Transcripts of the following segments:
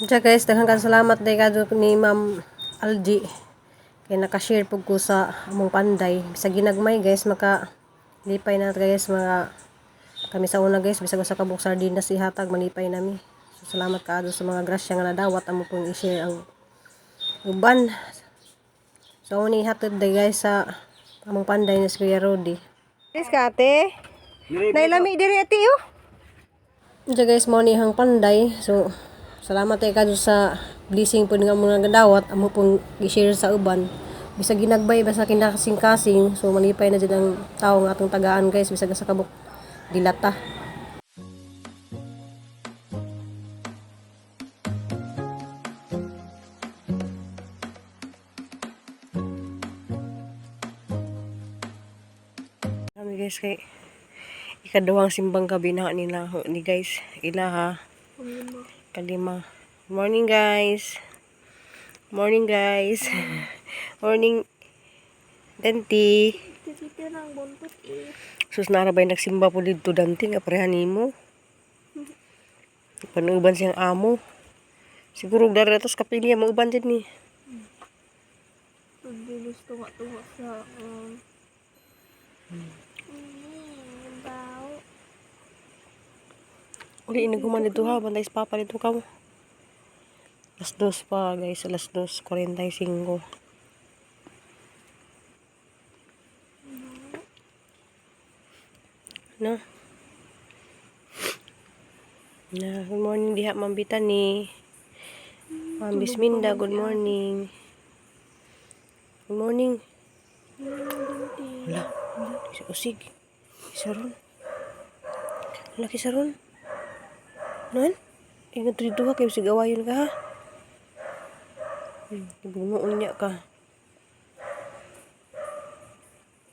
Diya guys, daghang kaayo salamat day kadto ni Ma'am Algie. Kay naka-share pud ko sa among panday. Bisag ginagmay guys, maka lipay na guys, mga kami sa una guys, bisag usa ka buok sardinas ihatag, malipay nami. So, salamat kaado sa mga grasya nga nadawat amo pong i-share ang uban. So amo ni ihatod day guys sa among panday ni si Kuya Rody. Guys ka ate. Nailami diri ate oh. Diya guys, mo ni hang panday. So, salamat kay kadto sa blessing po nga mga gadawat amo pong i-share sa uban. Bisag ginagbay basta kinakasing-kasing. So, malipay na jud ang tao nga atong tagaan guys bisag sa kabuk dilata. Kami guys kay ikaduhang simbang gabi na nila ni guys. Ila ha. Kalima. Morning guys. Morning guys. Morning. Dante. Titira ng buntot eh. Sus nara ba nagsimba po dito Dante nga pareha nimo. Panuuban siyang amo. Siguro dara to sa kapilya mauban din ni. Pagbilis tunga-tunga sa bao. Uli inaguman dito ha, bantay sa papa dito ka mo. 2:00 pa guys, 2:45. No? Na, good morning diha Ma'am Bitani. Ma'am Bisminda, good morning. Good morning. Wala. Isa usig. Isa ron. Wala kisa ron. Noon? Ingat dito ka, kay sigawayon ka ha. Ibunuon niya ka.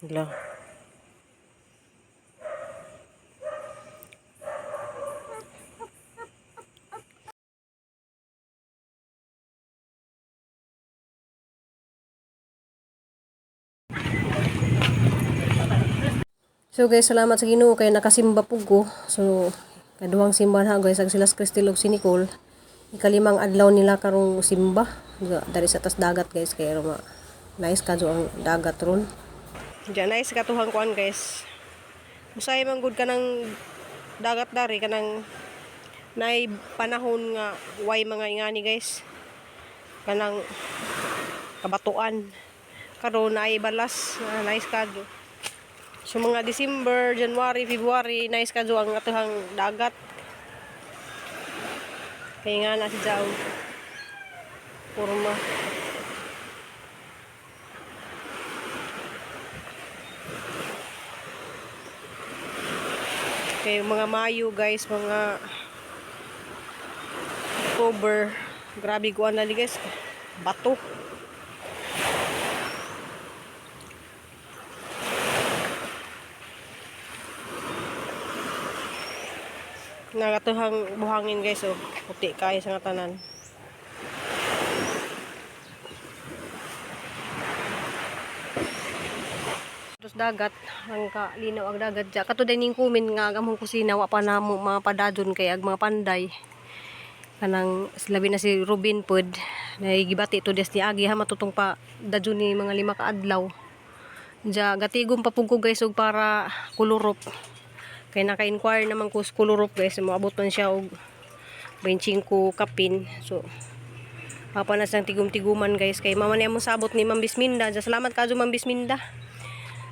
Wala. So guys, salamat sa Ginoo kay nakasimba pug ko. So kaduhang simba na guys, ag sila si Cristel ug si Nicole. Ikalimang adlaw nila karong simba dari sa tas dagat guys kay roma. Nice kadyo ang dagat ron. Diyan nice katuhang kuan guys. Usay man gud kanang dagat dari kanang nay panahon nga way mga ingani guys. Kanang kabatuan. Karon naay balas, ah, nice kadyo. So mga December, January, February, nice kadyo ang atuhang dagat. Kaya nga na si Jao. Kurma. Kaya mga Mayo guys, mga October, grabe kuan na guys. Bato. Nagatuhang buhangin guys oh. Puti kaya sa nga tanan. Terus dagat, ang kalinaw ang dagat dya. Kato din ning kumin nga ang among kusina wa pa namo mga padadon kay ag mga panday. Kanang labi na si Ruben pod nagibati to des ni agi ha matutong pa dadyon ni mga 5 ka adlaw. Dya gatigom pa pug ko guys og para kulurop. Kay naka-inquire naman ko sa kulurop guys, moabot man siya og 25 kapin. So papa na siyang tigum-tiguman guys kay mama niya mo sabot ni Ma'am Bisminda. Dya, salamat kajo Ma'am Bisminda.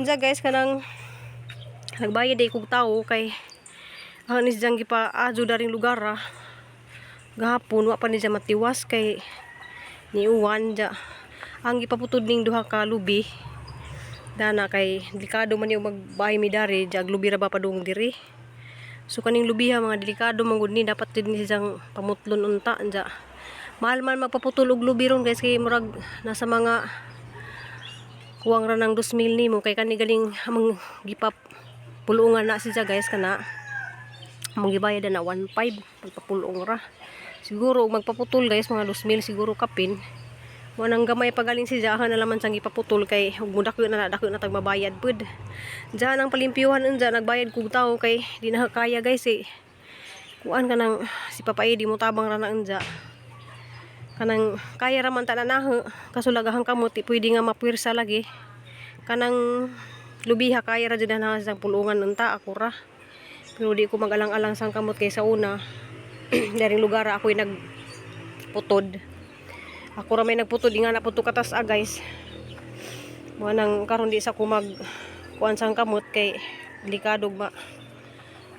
Dya guys kanang nagbayad ay kog tawo kay ang nis diyang gipa adyo daring lugar ah. Gahapon wa pa ni siya matiwas kay niuwan dya. Ang gipaputod ning duha ka lubi dana kay delikado man yung magbahay mi dari dya ag lubi ra ba padung diri. So kaning lubiha mga delikado man gud ni dapat din ni siyang pamutlon unta dya. Mahal man magpaputol og lubi ron guys kay murag nasa mga kuwang ra ng 2,000 nimo kay kani galing among gipap pulungan na siya guys kana among gibayad na 1.5 pagpapulong ra. Siguro og magpaputol guys mga 2,000 siguro kapin. Mo nang gamay pagaling si Jahan na laman siyang gipaputol kay ug mudako na dako na tag mabayad pud. Diyan ang palimpyuhan unja nagbayad kog tawo kay di na kaya guys eh. Kuan ka nang si Papa Edi mo tabang ra na unja. Kanang kaya ra man ta na naho kaso lagahang kamot di pwede nga mapuwersa lagi. Kanang lubiha kaya ra jud na sa pulungan unta ako ra. Pero di ko mag-alang-alang sang kamot kay sa una daring lugar ako'y nagputod. Ako ra may nagputod di nga na puto katas ah, guys. Mo nang karon di sa ko mag kuan sang kamot kay delikado ma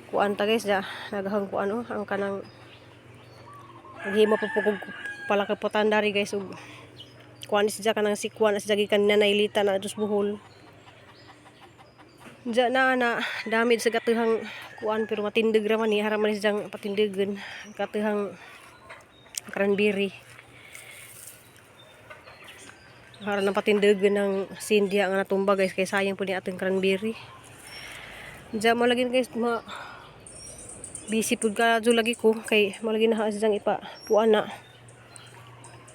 kuan ta, guys, da nagahang kuan oh, ang kanang naghimo pa po kog palakaputan dari, guys, ug kuan siya kanang sikwan siya gikan na nailita na dos buhol. Diya na na damage sa katihang kuan pero matindig ra man ni hara man siyang patindigon katihang cranberry. Hara nang patindigon ng sindiya nga natumba, guys, kay sayang po ni atong cranberry. Diya mo lagi, guys, ma busy pud ka lagi ko kay mo lagi na siyang ipa kuan na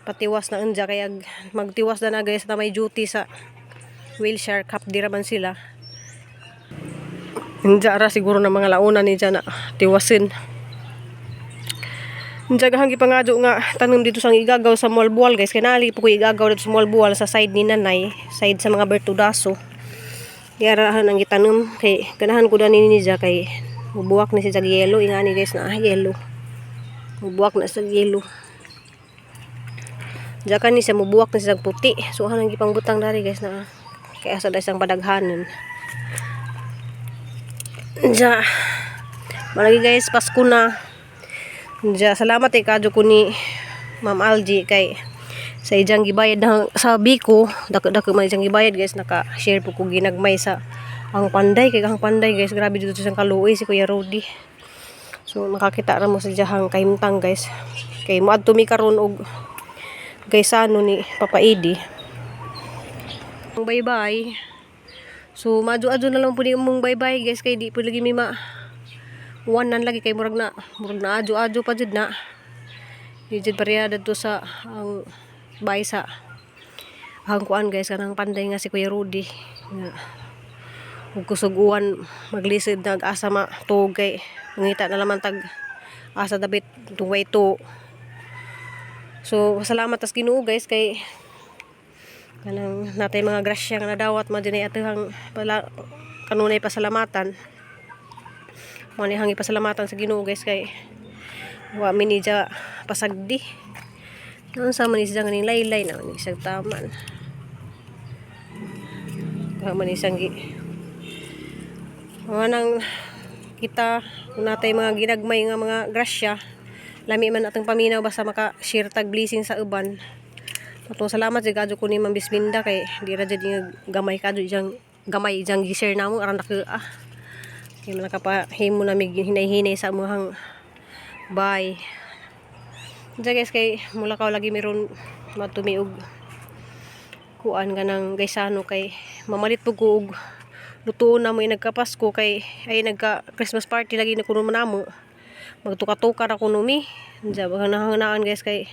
patiwas na anja kay magtiwas na na, guys, na may duty sa wheelchair cup di ra man sila. Anja ra siguro na mga launa ni na tiwasin. Anja gahang gipangadyo nga tanom dito sang igagaw sa Moalboal, guys, kay naali po ko igagaw dito sa Moalboal sa side ni nanay, side sa mga Bertudaso. Diarahan ang gitanom kay ganahan ko dani ni niya kay mubuwak ni siya yellow ingani, guys, na ah, yellow. Mubuwak na sa yellow. Diya ni siya mubuwak na siya puti. So hanang gipangbutang dari, guys, na kaya sa isang padaghanon. Diya. Malagi, guys, Pasko na. Diya, salamat eh kadyo ko ni Ma'am Algie kay sa ijang gibayad na sa Biko, dako dako man ijang gibayad, guys, naka-share po ko ginagmay sa ang panday kay ang panday, guys, grabe dito sa kaluoy si Kuya Rudy. So nakakita ra mo sa ijahang kahimtang, guys. Kay moadto mi karon og gaysano ni Papa Edi. Bye bye. So maadyo-adyo na lang po ni mong bye bye, guys, kay di po lagi mi ma uwanan lagi kay murag na adyo-adyo pa jud na. Di jud pareha dadto sa ang bay sa ang kuan, guys, kanang panday nga si Kuya Rudy nga ug kusog uwan maglisod nag asa ma tuog kay mangita na laman tag asa dabit tungway to. So salamat tas Ginoo, guys, kay kanang natay mga grasya nga nadawat mo dinay atuhang pala kanunay pasalamatan mo ni hangi pasalamatan sa Ginoo, guys, kay wa mi ni dya pasagdi. Naunsa man ni siya nga ning laylay na ni siyang taman. Wa man ni siyang gi mga nang kita kung natay mga ginagmay nga mga grasya lami man atong paminaw basta maka-share tag blessing sa uban. Atong salamat jud kadyo ko ni Ma'am Bisminda kay di ra jud nga gamay kadyo ijang gamay ijang gi-share namo aron naka ah. Kay man nakapahimo na mig hinay-hinay sa amuhang bay. Diya, guys, kay mulakaw lagi meron matumi og kuan kanang gaysano kay mamalit po ko og lutuon na mo nagkapasko kay ay nagka Christmas party lagi na kuno namo magtuka-tuka ra kuno mi. Diya bagang guys, kay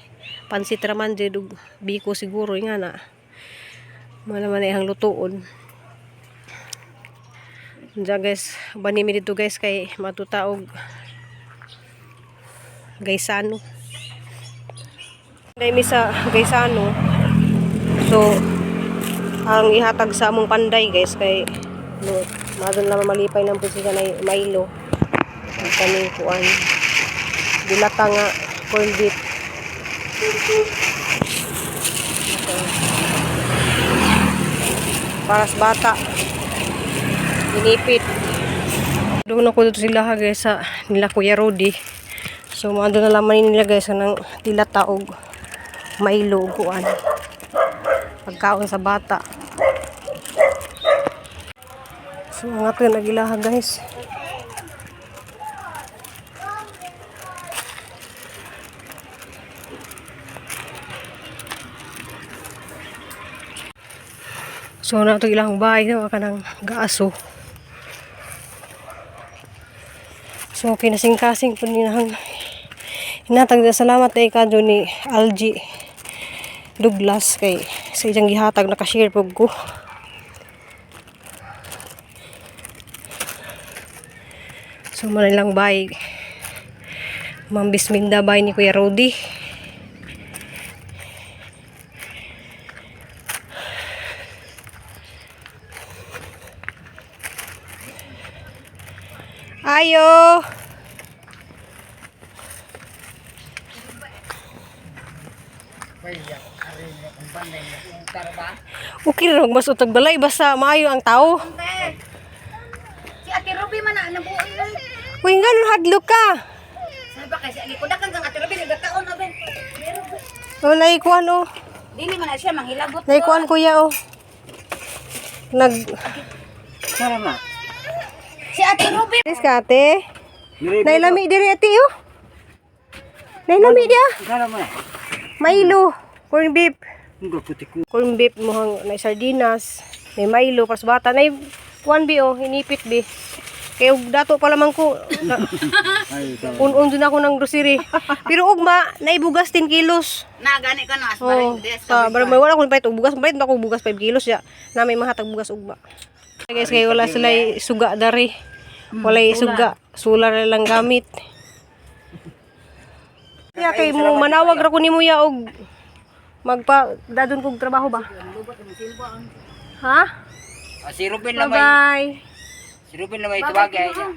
pansit ra man jud ug biko siguro nga na mo naman ay ang lutuon. Diya, guys, bani mi dito, guys, kay matuta og gaysano. Dahil mi sa gaysano. So ang ihatag sa among panday, guys, kay no, madon lang malipay lang po siya na Milo. Ang kaning kuan. Dilata nga corned beef. Okay. Para sa bata. Inipit. Doon ako dito sila, guys, sa nila Kuya Rudy. So maando na laman nila, guys, ng dilata og Milo ug kuan. Pagkaon sa bata. So mga to nagilaha, guys. So na ito ilang bahay no kanang gaaso. So kinasing-kasing po ni nang hinatag na salamat ay kadyo ni Algie Douglas kay sa iyang gihatag naka-share po ko. So man lang bay. Ma'am Bisminda bay ni Kuya Rudy. Ayo. Okay ra mas utag balay basta maayo ang tao. Si Ate Ruby man na nabuoy na. Uy, nga hadlok ka. Sabi ba kasi ani ko kang kang Ate Ruby nagkataon na ben. Oh, naikuan oh. Dili man na siya manghilabot. Naikuan, kuya, oh. Nag Si Ate Ruby. Please ka, ate. Nailami diri, ate, oh. Nailami dia. Milo, corn beef. Corn beef muhang na sardinas, may Milo para sa bata, nay kuan bi oh, inipit bi. Kay og dato pa lamang ko. Un-un dun ako ng grocery. Pero ugma, naibugas 10 kilos. Na gani ka na as Oh, sa bara may wala ko palit og bugas, palit ako bugas 5 kilos ya. Na may mahatag bugas ugma. Guys, kay wala sila suga dari. Walay suga, solar na lang gamit. Ya kay mo manawag ra ko nimo ya og magpa dadon kog trabaho ba? Ha? Ah, si Ruben na may Bye-bye. si Ruben na may tawag ay niya.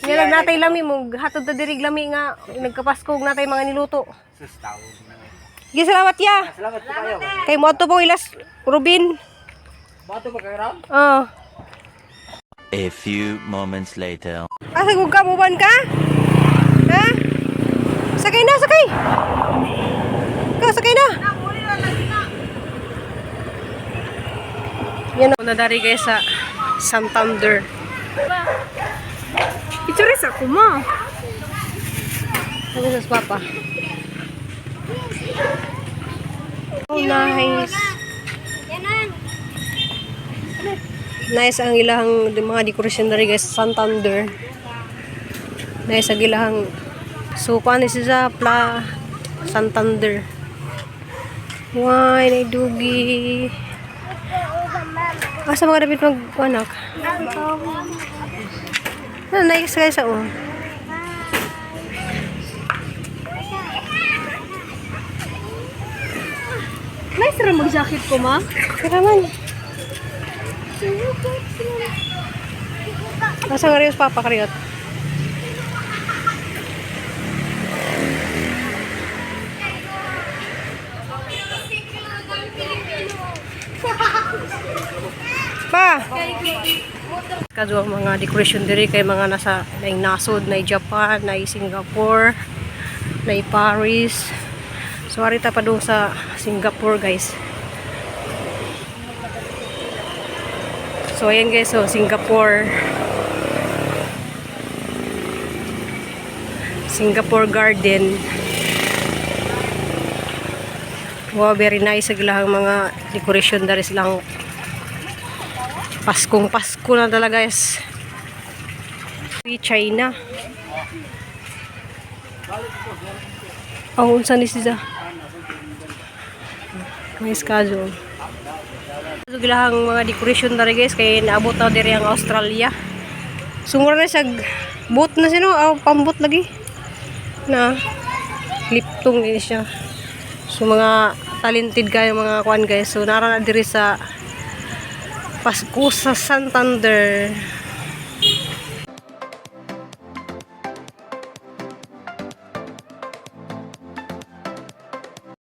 Nilang natay lami mo hatod ta diri lami nga nagkapasko og natay mga niluto. Sus tawag na. Sige, salamat ya. Salamat po kayo. Kay mo po ilas Rubin. Bato ba kayo raw? Oh. A few moments later. Asa kung ka, muban ka? Ha? Sakay na, sakay! Ikaw, sakay na! Yan o, nadari guys sa Santander. Picture sa kuma. Ano sa papa? Oh, nice. Nice ang ilahang mga decoration dari guys sa Santander. Nice ang ilahang, so kuan ni siya sa pla Santander. Why naidugi. Asa mga dapat mag anak? Ah, nice guys oh. Nice ra mag-jacket ko ma. Tara man. Asa nga riyos, papa kariyot? Pa! Kadto ang mga decoration diri kay mga nasa naing nasod, na Japan, na Singapore, na Paris. So arita pa doon sa Singapore, guys. So ayan guys, so Singapore. Singapore Garden. Wow, very nice ang ilahang mga decoration dari silang Paskong Pasko na talaga, guys. China. Ang unsa ni siya? May schedule. So, gilahang mga decoration na rin, guys, kay naabot na diri ang Australia. Sumura na siya boat na siya no, aw pambot lagi. Na liptong din siya. So mga talented kayo mga kuan guys. So nara na diri sa Pasko sa Santander.